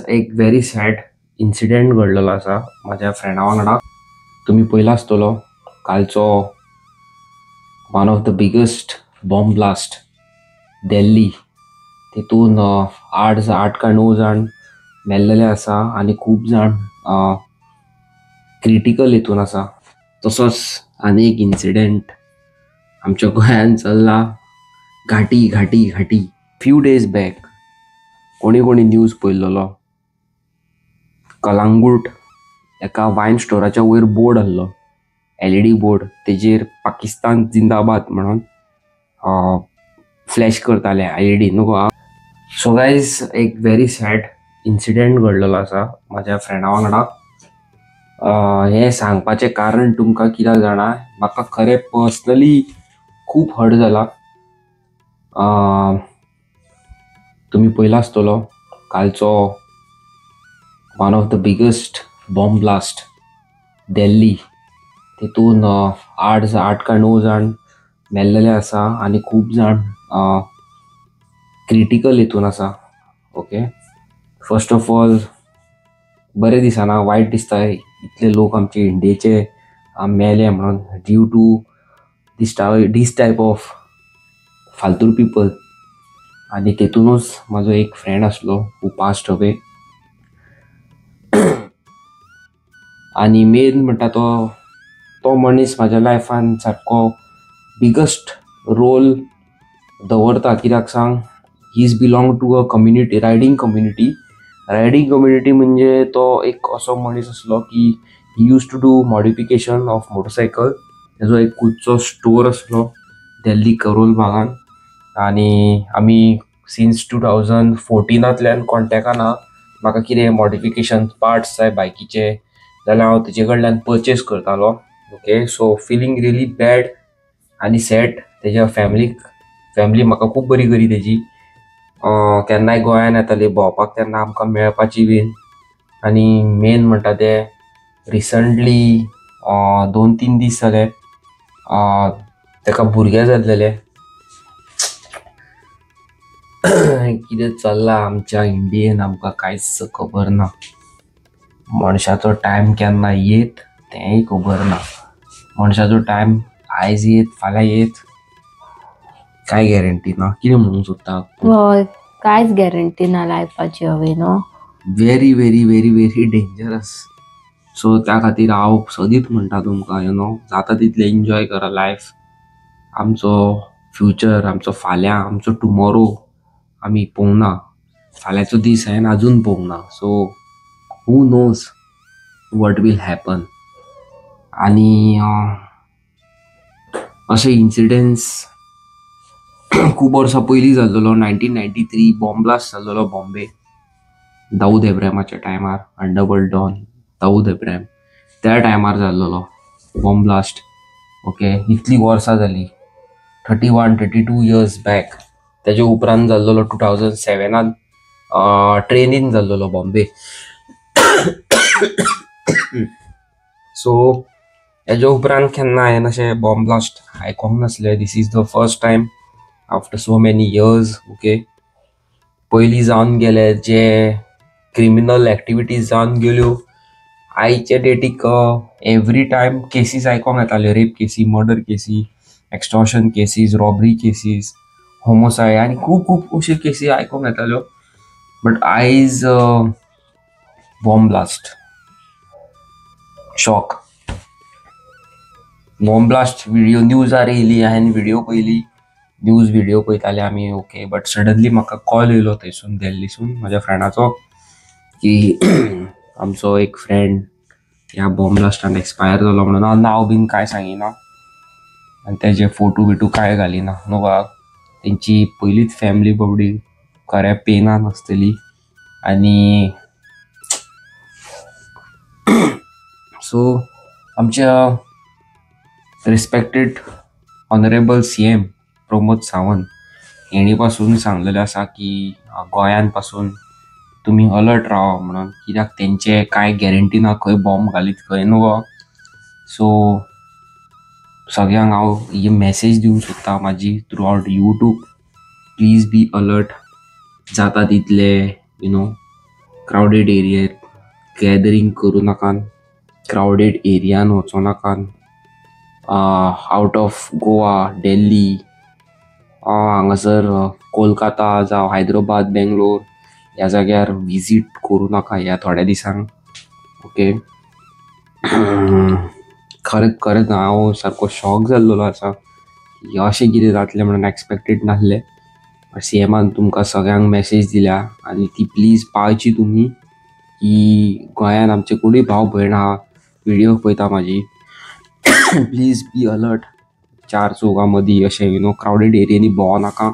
एक very sad incident घडलेलो आसा म्हाज्या फ्रेंडा वांगडा. तुमी पयला आसतलो कालचो one of the biggest bomb blast Delhi. तितून 8 काय 9 जाण मेल्लेले आसा आनी खूब जाण क्रिटिकल हितून आसा. तसोच आनी एक इन्सिडेंट आमच्या गोंयान चल्ला, घाटी घाटी घाटी. फ्यू डेज बॅक कोणी कोणी न्यूज पळयल्लो, कलांगूट एका वायन स्टोराच्या वयर बोर्ड आहलो, LED board, तेजेर पाकिस्तान जिंदाबाद म्हणून फ्लॅश करताले LED न्हू गो. सो गायज, एक व्हेरी सॅड इन्सिडेंट घडलेलो आसा म्हाज्या फ्रेंडा वांगडा. हें सांगपाचें कारण तुमकां कित्याक जाणा, म्हाका खरें पर्सनली खूब हर्ट जाला. तुमी पयला आसतलो कालचो one of the biggest bomb blast Delhi. तितून 8 काय 9 जाण मेल्लेले आसा आनी खूब जाण क्रिटिकल हितून आसा. ओके, फर्स्ट ऑफ ऑल बरें दिसना, वायट दिसता इतले लोक आमचे इंडियेचे मेले म्हणून due to this type of फालतू पिपल. आनी तेतूनच म्हाजो एक फ्रेंड आसलो हू पास्ट अवे. आनी मेन म्हणटा तो मनीस म्हाज्या लायफान सारको बिगस्ट रोल दवरता. कित्याक सांग, he is belong to a community, riding community. Riding community म्हणजे तो एक असो मनीस आसलो की he use to do modification of motorcycle. तेजो एक खुदचो स्टोर आसलो दिल्ली करोल बागान. आनी आमी सिन्स 2014 कॉन्टेक्टान आहा. म्हाका कितें मॉडिफिकेशन पार्ट्स जाय बायकीचे जाल्यार हांव तेजे कडल्यान परचेज करतालो. Okay, so feeling really bad आनी सॅड. तेज्या फॅमिली म्हाका खूब बरी करी तेजी. केन्नाय गोंयान येताली भोंवपाक तेन्ना आमकां मेळपाची बीन. आनी मेन म्हणटा ते रिसंटली 2-3 दीस जाले तेका भुरगें जाल्लेलें. कितें चल्लां आमच्या इंडियेन आमकां कांयच खबर ना. मनशाचो टायम केन्ना येत तेंय खबर ना. मनशाचो टायम आयज येत फाल्यां येत, कांय गॅरंटी ना. कितें म्हणूंक सोदता? हय, कांयच गॅरंटी ना लायफाची हवे न्हू. Very very very very dangerous. So त्या खातीर हांव सदींच म्हणटा तुमकां, you know, जाता तितलें एन्जॉय करा लायफ. आमचो फ्युचर, आमचो फाल्यां, आमचो टुमोरो आमी पळोवंक ना. फाल्यांचो दीस हांवें आजून पळोवंक ना. So who knows what will happen. आनी अशे इन्सिडेंट्स खूब वर्सां पयलीं जाल्लो. 1993 बॉम्ब ब्लास्ट जाल्लो बॉम्बे, दाऊद इब्राहिमाच्या टायमार, अंडरवर्ल्ड डॉन दाऊद इब्राहिम त्या टायमार जाल्लो बॉम्ब ब्लास्ट. ओके, इतलीं वर्सां जालीं, 31-32 इयर्स बॅक. तेजे उपरांत जाल्लो 2007 ट्रेनीन जाल्लो बॉम्बे. सो हेज्या उपरांत केन्ना हांवें अशें बॉम्ब ब्लास्ट आयकोंक नासलें. This is the first time after so many years. Okay, पयलीं जावन गेले जे क्रिमिनल एक्टिविटीज जावन गेल्यो, आयचे डेटीक एवरी टायम केसीस आयकोंक येताल्यो, रेप केसी, मर्डर केसी, एक्स्टॉर्शन केसीस, रॉबरी केसीस, होमोसायड आनी खूब खूब अश्यो केसी आयकोंक येताल्यो. बट आयज bomb blast, shock. Bomb blast video न्यूजार येयली, हांवें व्हिडियो पळयली, न्यूज व्हिडियो पळयताले आमी. ओके, बट सडनली म्हाका कॉल येयलो थंयसून दिल्लीसून म्हाज्या फ्रेंडाचो की आमचो एक फ्रेंड ह्या बॉम्ब ब्लास्टान एक्सपायर जालो म्हणून. हांव नांव बीन कांय सांगिना आनी तेजे फोटो बिटू कांय घालिना न्हू गो. तेंची पयलींच फॅमिली बाबडी खऱ्या पेनान आसतली. आनी सो आमच्या respected honourable CM Pramod Sawant हेणी पासून सांगलेलें आसा की गोंयान पासून तुमी अलर्ट रावा म्हणून, कित्याक तेंचे कांय गॅरंटी ना खंय बॉम्ब घालीत खंय न्हू गो. सो सगळ्यांक हांव ही मॅसेज दिवंक सोदता म्हाजी throughout YouTube, please be alert. जाता तितले you know क्रावडेड एरियार गॅदरींग करूं नाकात, क्रावडेड एरियान वचों नाकात. आउट ऑफ गोवा, दिल्ली, हांगासर कोलकाता जावं हैदराबाद, बेंगलोर ह्या जाग्यार विजीट करूं नाका ह्या थोड्या दिसांक. ओके, खरेंच खरेंच हांव सारको शॉक जाल्लो आसा की अशें कितें जातलें म्हणून एक्सपेक्टेड नासलें. सीएमान तुमकां सगळ्यांक मॅसेज दिल्या आनी ती प्लीज पाळची तुमी की गोंयान आमचे कोणूय भाव भयण आहा व्हिडियो पळयता म्हाजी, प्लीज बी अलर्ट. चार चौगां मदीं अशें you know crowded एरियांनी भोंवो नाका,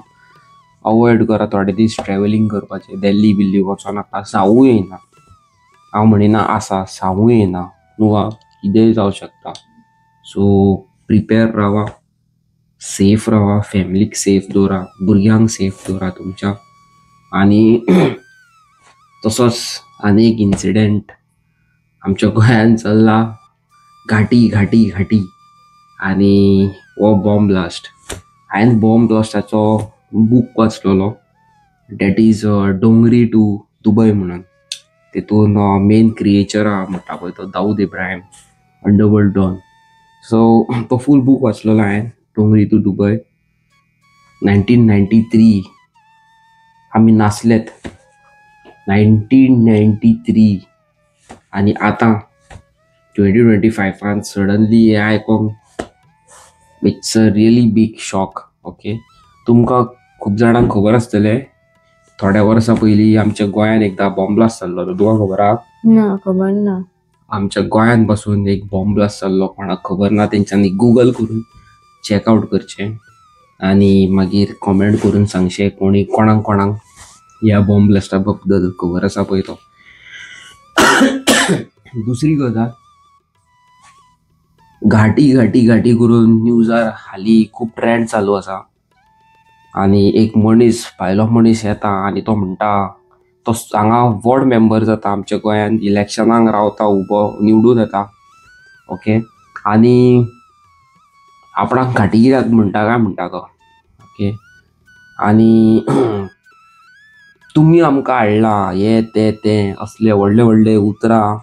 अवॉयड करा थोडे दीस ट्रॅवलिंग करपाचें. दिल्ली बिल्ली वचो नाका, सांगूं येना, हांव म्हणिना आसा, सांगूं येना न्हू, कितेंय जावं शकता. सो प्रिपेर रावा, सेफ रावा, फॅमिलीक सेफ दवरा, भुरग्यांक सेफ दवरा तुमच्या. आनी तसोच आनी एक इन्सिडेंट आमच्या गोंयान चल्ला, घाटी घाटी घाटी आनी हो बॉम्ब ब्लास्ट. हांवें बॉम्ब ब्लास्टाचो बूक वाचलेलो, that is Dongri to Dubai म्हणून. तितून मेन क्रिएचर आहा म्हणटा पळय तो Dawood Ibrahim, underworld don. So तो फूल बूक वाचलेलो हांवें, डोंगरी टू दुबय. 1993 आमी नासलेत, 1993, आनी आतां 2025 सडनली हें आयकोंक it's a really big shock. Okay, तुमकां खूब जाणांक खबर आसतलें, थोड्या वर्सां पयलीं आमच्या गोंयान एकदां बॉम्ब ब्लास्ट जाल्लो. तुका खबर आहा? ना, खबर ना. आमच्या गोंयान बसून एक बॉम्ब ब्लास्ट जाल्लो, कोणाक खबर ना तेंच्यांनी गुगल करून चॅकआवट करचें आनी मागीर कॉमेंट करून सांगचें कोणी कोणाक कोणाक ह्या बॉम्ब ब्लास्टा बद्दल खबर आसा पळय तो. दुसरी गजाल, घाटी घाटी घाटी करून न्यूजार हालीं खूब ट्रेंड चालू आसा. आनी एक मनीस, भायलो मनीस येता आनी तो म्हणटा, तो हांगा वॉर्ड मेंबर जाता आमच्या गोंयान, इलेक्शनाक रावता उबो, निवडून येता. ओके, आनी आपणाक घाटी कित्याक म्हणटा काय म्हणटा तो. ओके, आनी तुमी आमकां हाडला हे ते ते असले व्हडले व्हडले उतरां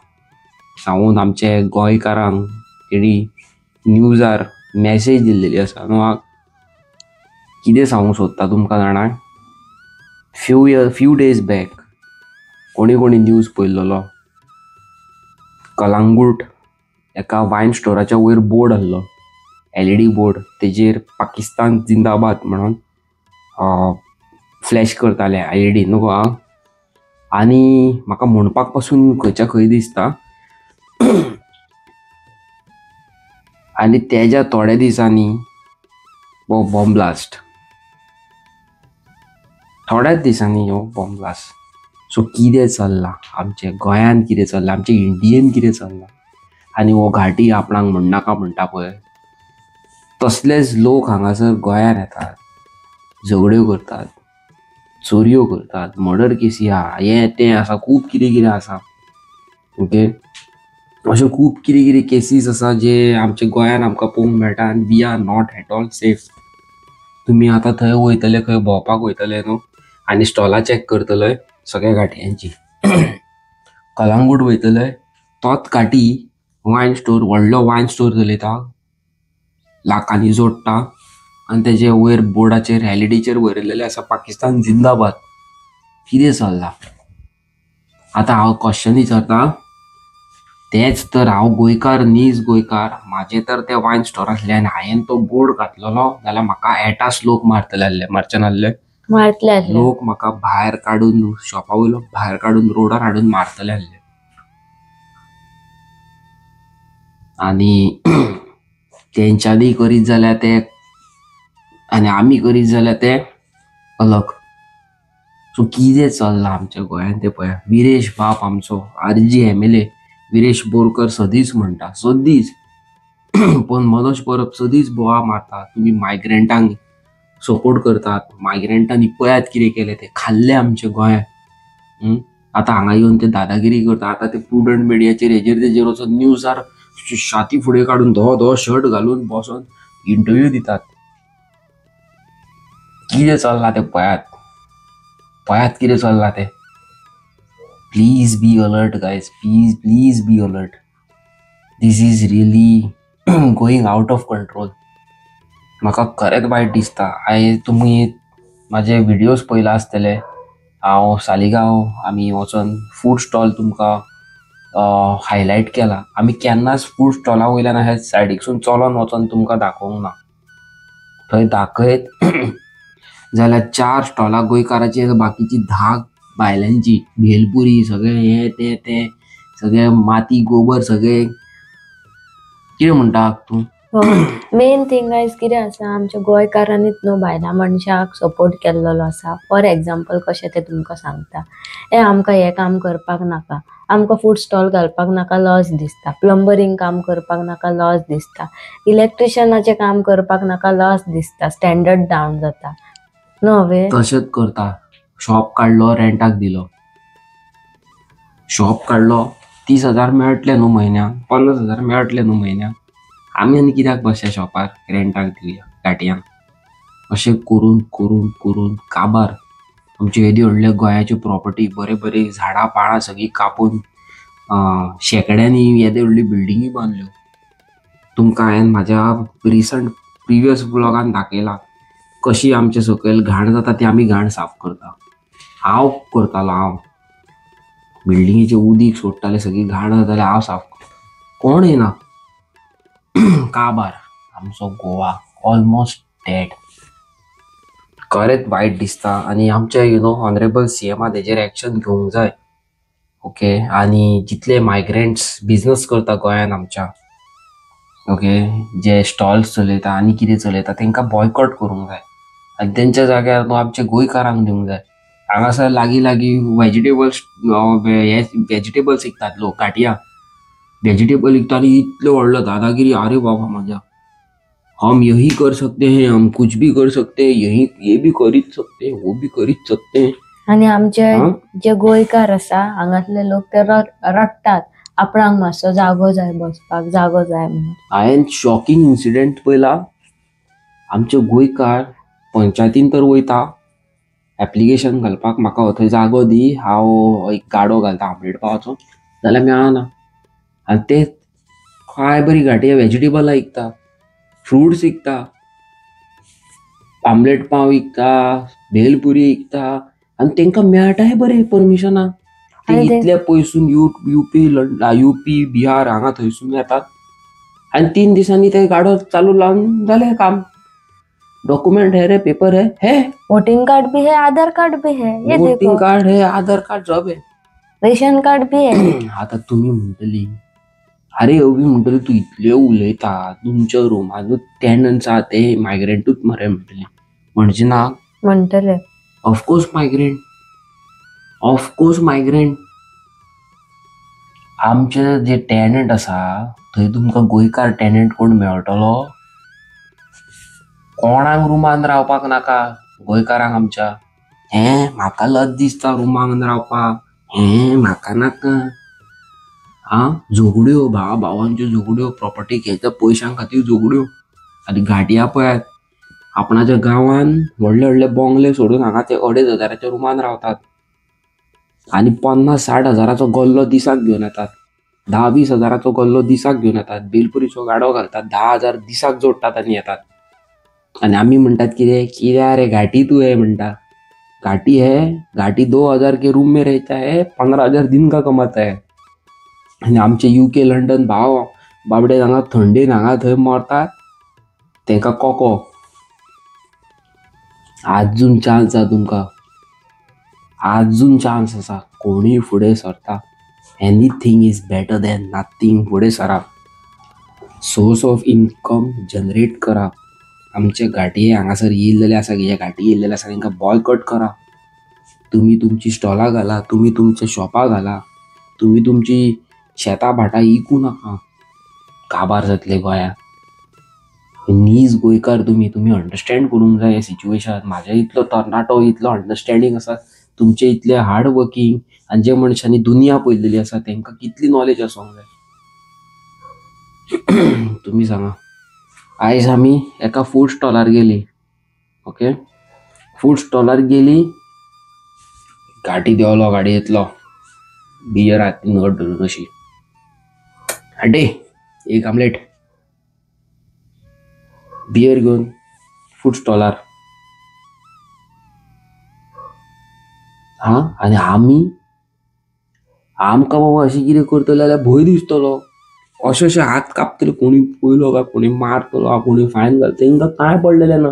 सांगून आमचे गोंयकारांक तेणी न्यूजार मॅसेज दिल्लेली आसा. न्हू, कितें सांगूंक सोदता तुमकां जाणा, फ्यू डेज बॅक कोणी कोणी न्यूज पळयल्लो, कलांगूट एका वायन स्टोराच्या वयर बोर्ड आहलो, एलईडी बोर्ड, तेजेर पाकिस्तान जिंदाबाद म्हणून फ्लॅश करताले एलईडी न्हू. आनी म्हाका म्हणपाक पासून खंयच्या खंय दिसता. आनी तेज्या थोड्या दिसांनी हो बॉम्ब ब्लास्ट, थोड्याच दिसांनी हो बॉम्ब ब्लास्ट. सो कितें चल्लां आमच्या गोंयांत, कितें चल्लां आमच्या इंडियेन, कितें चल्लां. आनी हो घाटी आपणाक म्हणनाका म्हणटा पळय, तसलेच लोक हांगासर गोंयांत येतात, झगड्यो करतात, चोरयो करतात, मर्डर केसी आहा, हें तें आसा, खूब कितें कितें आसा. ओके, अश्यो खूब कितें कितें केसीस आसा जे आमच्या गोंयांत आमकां पळोवंक मेळटा. आनी we are not at all safe. तुमी आतां थंय वयतले, खंय भोंवपाक वयतले न्हू, आनी स्टॉलां चॅक करतले सगळ्या घाटयांची. कलांगूट वयतले, तोच घाटी वायन स्टोर, व्हडलो वायन स्टोर चलयता, लाखांनी जोडटा आनी तेजे वयर बोर्डाचेर एलईडीचेर बरयलेलें आसा पाकिस्तान जिंदाबाद. कितें चल्लां आतां? हांव क्वेश्चन विचारता तेंच तर, हांव गोंयकार, नीज गोंयकार, म्हाजें तर तें वायन स्टोर आसलें आनी हांवें तो बोर्ड घातलेलो जाल्यार म्हाका एटास लोक मारतले आसले, मारचे नासले? मारतले आसले. लोक म्हाका भायर काडून, शॉपा वयलो भायर काडून रोडार हाडून मारतले आसले. आनी तेंच्यांनी करीत जाल्यार ते, आनी आमी करीत जाल्यार ते अलग. सो कितें चल्लां आमच्या गोंयांत तें पळया. विरेश बाब आमचो आरजी MLA Viresh Borkar सदींच म्हणटा, सदींच, पण मनोज परब सदींच बोवाळ मारता, तुमी मायग्रंटांक सपोर्ट करतात, मायग्रंटांनी पळयात कितें केलें तें, खाल्लें आमच्या गोंयांत. आतां हांगा येवन ते दादागिरी करता. आतां ते प्रुडंट मिडियाचेर हेजेर तेजेर वचोन न्यूजार छाती फुडें काडून धवो धवो शर्ट घालून बसोन इंटरव्यू दितात. कितें चल्लां तें पळयात, पळयात कितें चल्लां तें. Please be alert guys, please please be alert. This is really going out of control. म्हाका खरेंच वायट दिसता. आयज तुमी म्हाजे व्हिडियोज पळयला आसतले. हांव सालिगांव आमी वचोन फूड स्टॉल तुमकां हायलायट केला. आमी केन्नाच फूड स्टॉला वयल्यान अशें सायडीकसून चलोन वचोन तुमकां दाखोवंक ना. थंय दाखयत जाल्यार 4 स्टॉलां गोंयकाराची, बाकीची 10 बायलांची, भेलपुरी सगळें हें तें तें सगळें माती गोबर सगळें कितें म्हणटा तूं. मेन थिंग आयज कितें आसा, आमच्या गोंयकारांनीच न्हू बायलां मनशाक सपोर्ट केल्लो आसा. फॉर एग्जाम्पल कशें तें तुमकां सांगता, हे आमकां हें काम करपाक नाका, आमकां फूड स्टॉल घालपाक नाका, लॉस दिसता, प्लंबरींग काम करपाक नाका, लॉस दिसता, इलेक्ट्रिशियनाचें काम करपाक नाका, लॉस दिसता, स्टँडर्ड डावन जाता न्हू वे. तशेंच करता. शॉप काडलो, रेंटाक दिलो, शॉप काडलो, 30,000 मेळटले न्हू म्हयन्याक, 50,000 मेळटले न्हू म्हयन्याक, आमी आनी कित्याक बसया शॉपार रेंटाक दिवया गाटयांक. अशें करून करून करून काबार आमच्यो येदी व्हडल्यो गोंयाच्यो प्रॉपर्टी, बरे बरे झाडां पाळां सगळीं कापून शेंकड्यांनी येदे व्हडली बिल्डिंगी बांदल्यो. तुमकां हांवें म्हाज्या रिसंट प्रिवियस ब्लॉगान दाखयलां कशी आमचे सकयल घाण जाता ती आमी घाण साफ करता. हांव करतालो, हांव बिल्डिंगेचें उदीक सोडटाले, सगळी घाण जाताले, हांव साफ करता. कोण येना. काबार आमचो गोवा ऑलमोस्ट डेड. खरेंच वायट दिसता. आनी आमचे you know honourable CM तेजेर एक्शन घेवंक जाय. ओके, आनी जितले मायग्रंट्स बिजनस करता गोंयान आमच्या, ओके, जे स्टॉल्स चलयता आनी कितें चलयता तांकां बॉयकॉट करूंक जाय आनी तेंच्या जाग्यार न्हू आमचे गोंयकारांक दिवंक जाय. हांगासर लागीं लागीं वेजिटेबल्स हे वेजिटेबल्स विकतात लोक, काटयां वेजिटेबल विकता आनी इतलो व्हडलो दादागिरी. अरे बाबा म्हाज्या, हम यही कर सकते हैं, हम कुछ भी कर सकते हैं, यही ये भी कर सकते हैं, वो भी कर सकते हैं. आनी आमचे जे गोंयकार आसा हांगातले लोक ते रडटात, आपणाक मातसो जागो जाय बसपाक, जागो जाय म्हणून. हांवें शॉकिंग इन्सिडेंट पळयला. आमचे गोंयकार पंचायतीन तर वयता एप्लिकेशन घालपाक, म्हाका थंय जागो दी, हांव एक गाडो घालता आमलेट पावाचो, जाल्यार मेळना. आनी ते काय बरी घाटी वेजिटेबलां विकता, फ्रुट्स विकता, आमलेट पाव विकता, भेलपुरी विकता, आनी तांकां मेळटाय बरें परमिशनां. ते इतले पयसून युपी युपी बिहार हांगा थंयसून येतात आनी 3 दिसांनी ते गाडो चालू लावन जालें काम. डॉक्युमेंट है रे, पेपर है, है वोटिंग कार्ड भी है, आधार कार्ड भी है, ये वोटिंग कार्ड है, आधार कार्ड सब है, रेशन कार्ड भी है. आता तुम्ही म्हणटली, अरे अवी म्हणटली तूं इतले उलयता, तुमच्या रुमानूच टेनंट्स आहा ते मायग्रंटूच मरे म्हणटली. म्हणजे ना म्हणटले, of course migrant, of course migrant. आमचे जे टेनंट आसा थंय तुमकां गोंयकार टेनंट कोण मेळटलो? कोणाक रुमान रावपाक नाका गोंयकारांक आमच्या. हें म्हाका लज दिसता रुमान रावपाक, हें म्हाका नाका. आं, झगड्यो, भाव भावांच्यो झगड्यो, प्रॉपर्टी घेता पयशां खातीर झगड्यो. आनी घाटयां पळयात, आपणाच्या गांवान व्हडले व्हडले बोंगले सोडून हांगा ते 2,500 रुमान रावतात आनी 50-60 हजाराचो गल्लो दिसाक घेवन येतात, 10-20 हजाराचो गल्लो दिसाक घेवन येतात, बेलपुरीचो गाडो घालतात, 10,000 दिसाक जोडटात आनी येतात. आनी आमी म्हणटात कितें, कित्याक रे घाटी तूं हे म्हणटा, घाटी है, घाटी 2,000 के रूम में रहता है, 15,000 दिन का कमाता है. आनी आमचे UK London भाव बाबडे हांगा थंडेन हांगा थंय मरतात, तांकां कोको. आजून चान्स आसा तुमकां, आजून चान्स आसा, कोणूय फुडें सरता. Anything is better than nothing. फुडें सरा, सोर्स ऑफ इनकम जनरेट करा. आमचे घाटये हांगासर येयल्लेले आसा, जे घाटी येयल्लेले आसा तांकां बॉयकॉट करा. तुमी तुमची स्टॉलां घाला, तुमी तुमच्या शॉपां घाला, तुमी तुमची शेतां भाटां इकूं नाका. काबार जातले गोंयांत. नीज गोंयकार तुमी, तुमी अंडरस्टँड करूंक जाय हें सिच्युएशन. म्हाज्या इतलो तरणाटो, इतलो अंडरस्टँडींग आसा, तुमचे इतले हार्ड वर्कींग आनी जे मनशांनी दुनिया पळयलेली आसा तांकां कितली नॉलेज आसूंक जाय तुमी सांगा. आयज आमी एका फूड स्टॉलार गेली, ओके, फूड स्टॉलार गेली, गाडी देंवलो गाडयेंतलो, बियर हातीन घट धरून अशी, हाडे एक आमलेट, बियर घेवन फूड स्टॉलार. हां, आनी आमी आमकां बाबा अशें कितें करतले जाल्यार भंय दिसतलो. अशें अशें हात कापतले, कोणी पयलो काय कोणी मारतलो, कोणी फायन घालतलो, तेंकां कांय पडलेलें ना.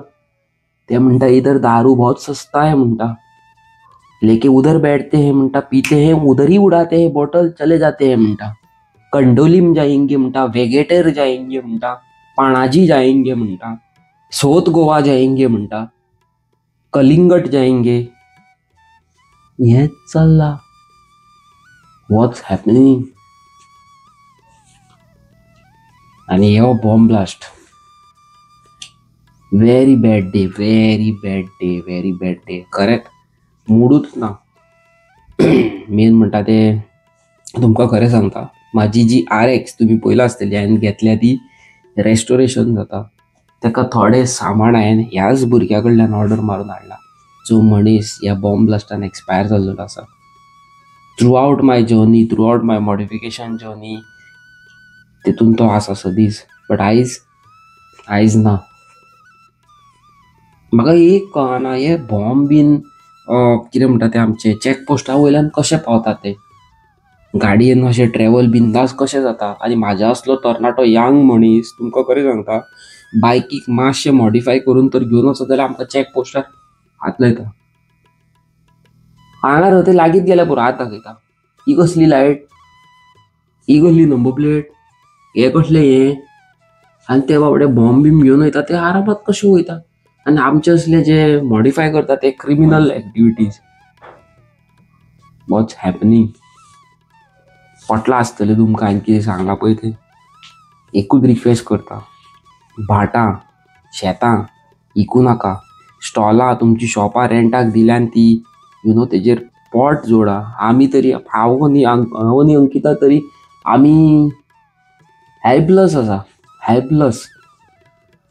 ते म्हणटा इधर दारू बहुत सस्ता है म्हणटा, लेके उधर बैठते हैं म्हणटा, पीते हैं उधर ही उड़ाते हैं बॉटल, चले जाते हैं म्हणटा. कंडोलीम जाएंगे म्हणटा, वेगेटर जाएंगे म्हणटा, पाणाजी जाएंगे म्हणटा, साउथ गोवा जाएंगे म्हणटा, कलिंगट जाएंगे. हेंच चल्लां. What's happening? आनी हो bomb blast. Very bad day, very bad day, very bad day. खरेंच मुडूच ना. मेन म्हणटा ते तुमकां खरें सांगता, म्हाजी जी RX तुमी पयला आसतली, हांवें घेतल्या ती रेस्टोरेशन जाता, ताका थोडें सामान हांवें ह्याच भुरग्या कडल्यान ऑर्डर मारून हाडला, जो मनीस ह्या बॉम्ब ब्लास्टान एक्सपायर जाल्लो आसा. Throughout my journey, throughout my modification journey, तितून तो आसा सदींच. बट आयज आयज ना. म्हाका एक कळना, हे बॉम्ब बीन कितें म्हणटा ते आमचे चॅक पोस्टा वयल्यान कशें पावता ते गाडयेन, अशें ट्रॅवल बिंदास कशें जाता. आनी म्हाज्या असलो तरणाटो यंग मनीस, तुमकां खरें सांगता, बायकीक मातशें मॉडिफाय करून तर घेवन वचत जाल्यार आमकां चॅक पोस्टार हात लायता. हांगा ते लागींच गेल्यार पुरो हात दाखयता, ही कसली लायट, ही कसली नंबर प्लेट, हें कसलें हें. आनी ते बाबडे बॉम्ब बीम घेवन वयता ते आरामात कशे वयता. आनी आमचे असले जे मॉडिफाय करता ते क्रिमिनल एक्टिविटीज. What's happening? पटलां आसतलें तुमकां हांवें कितें सांगलां पळय तें. एकूच रिक्वेस्ट करता, भाटां शेतां इकूं नाका. स्टॉलां तुमची शॉपां रेंटाक दिल्यान ती you know तेजेर पोट जोडा. आमी तरी, हांव आनी अंकिता तरी आमी हेल्पलस आसा, हेल्पलस,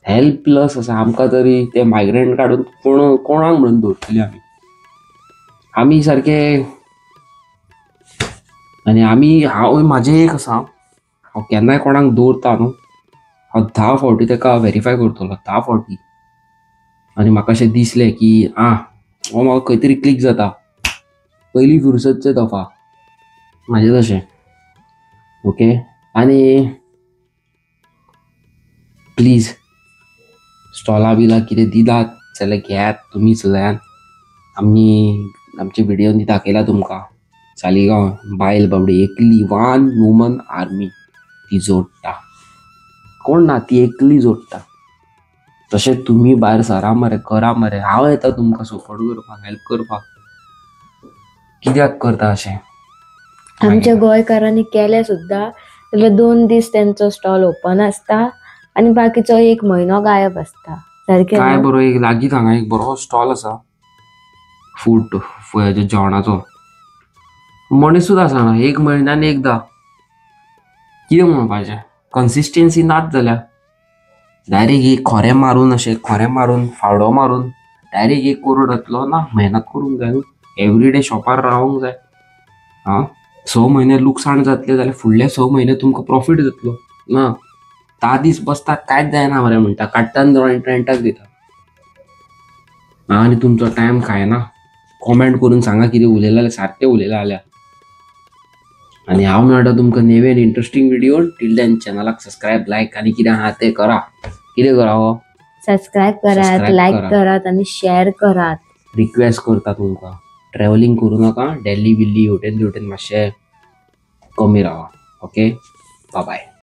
हेल्पलस आसा. आमकां तरी ते मायग्रंट काडून कोण कोणाक म्हणून दवरतले आमी. आमी सारके. आनी आमी, हांव म्हाजें एक आसा, हांव केन्नाय कोणाक दवरता न्हू, हांव 10 फावटी ताका वेरीफाय करतलो, 10 फावटी. आनी म्हाका अशें दिसलें की आं हो म्हाका खंय तरी क्लीक जाता, पयली फुरसतचे दफा म्हाजें तशें. ओके, आनी प्लीज स्टॉलां बिलां कितें दिलात जाल्यार घेयात तुमी चलयात. आमी आमच्या व्हिडियोनी दाखयला तुमकां, सालिगांव बायल बाबडी एकली, 1 वुमन आर्मी ती जोडटा, कोण ना, ती एकली जोडटा. तशें तुमी भायर सरा मरे, करा मरे, हांव येता तुमकां सपोर्ट करपाक, हेल्प करपाक. कित्याक करता अशें? आमच्या गोंयकारांनी केलें सुद्दां जाल्यार 2 दीस तेंचो स्टॉल ओपन आसता आनी बाकीचो 1 म्हयनो गायब आसता. सारकें काय बरो एक लागींच हांगा एक बरो स्टॉल आसा फूड जेवणाचो, मनीसूच आसना 1 म्हयन्यान एकदां. कितें म्हणपाचें, कन्सिस्टन्सी नाच जाल्या. डायरेक्ट एक खोरें मारून, अशें खोरें मारून, फावडो मारून डायरेक्ट 1 करोड येतलो ना. मेहनत करूंक जाय न्हू, एवरीडे शॉपार रावंक जाय. आं, 6 म्हयने लुकसाण जातलें जाल्यार फुडले 6 म्हयने तुमकां प्रॉफीट जातलो ना. 10 दीस बसता कांयच जायना मरे म्हणटा, काडटा आनी रेंटाक दिता. आनी तुमचो टायम खायना. कॉमेंट करून सांगा कितें उलयलां जाल्यार, सारकें उलयलां जाल्यार. आनी हांव मेळटा तुमकां नवे आनी इंट्रस्टींग व्हिडियो. टील then चॅनलाक सबस्क्रायब, लायक आनी कितें आहा तें करा. कितें करा हो? सबस्क्रायब करात, लायक करात आनी शेअर करात. रिक्वेस्ट करता तुमकां, ट्रॅव्हलिंग करूं नाका, दिल्ली बिल्ली हेवटेन तेवटेन मातशें कमी रावा. Okay, bye.